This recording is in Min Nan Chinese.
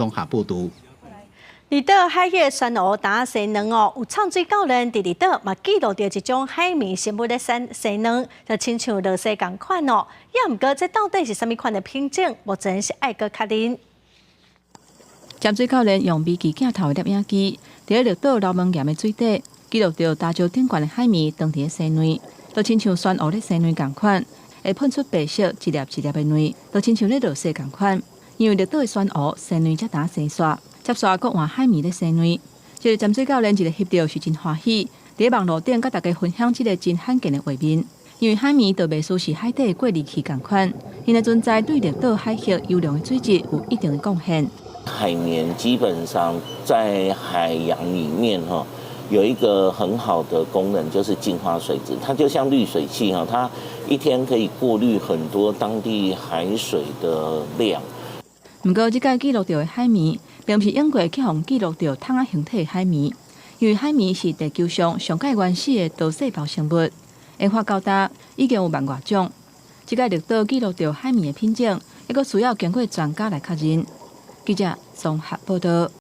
綜合報導。離島海域珊瑚焦生卵哦，有藏水教練佇離島嘛記錄著一種海綿生物咧生生卵，就親像螺絲仝款哦。也毋過這到底是啥物款的品種？目前是愛閣確認。潛水教練用微距鏡頭的攝影機，佇咧綠島流紋岩的水底記錄著礁石頂懸的海綿，當佇咧生卵，就親像珊瑚咧生卵仝款，會噴出白色一粒一粒的卵，就親像咧螺絲仝款。因為綠島的珊瑚生卵才焦生煞。接續閣換海綿咧生卵，這個潛水教練一个翕著是真歡喜，佇網路頂佮大家分享這個真罕見的畫面。因為海綿就袂輸是海底的過濾器仝款，𪜶的存在對綠島海域優良的水質有一定的貢獻。海綿基本上在海洋裡面哈，有一個很好的功能，就是淨化水質。它就像濾水器哈，它一天可以過濾很多當地海水的量。毋過，這擺記錄著的海綿，並毋是永過去予記錄著桶仔形體的海綿，因為海綿是地球上上蓋原始的多細胞生物，演化到今已經有萬外種。這擺綠島記錄著海綿的品種，猶閣需要經過專家來確認。記者綜合報導。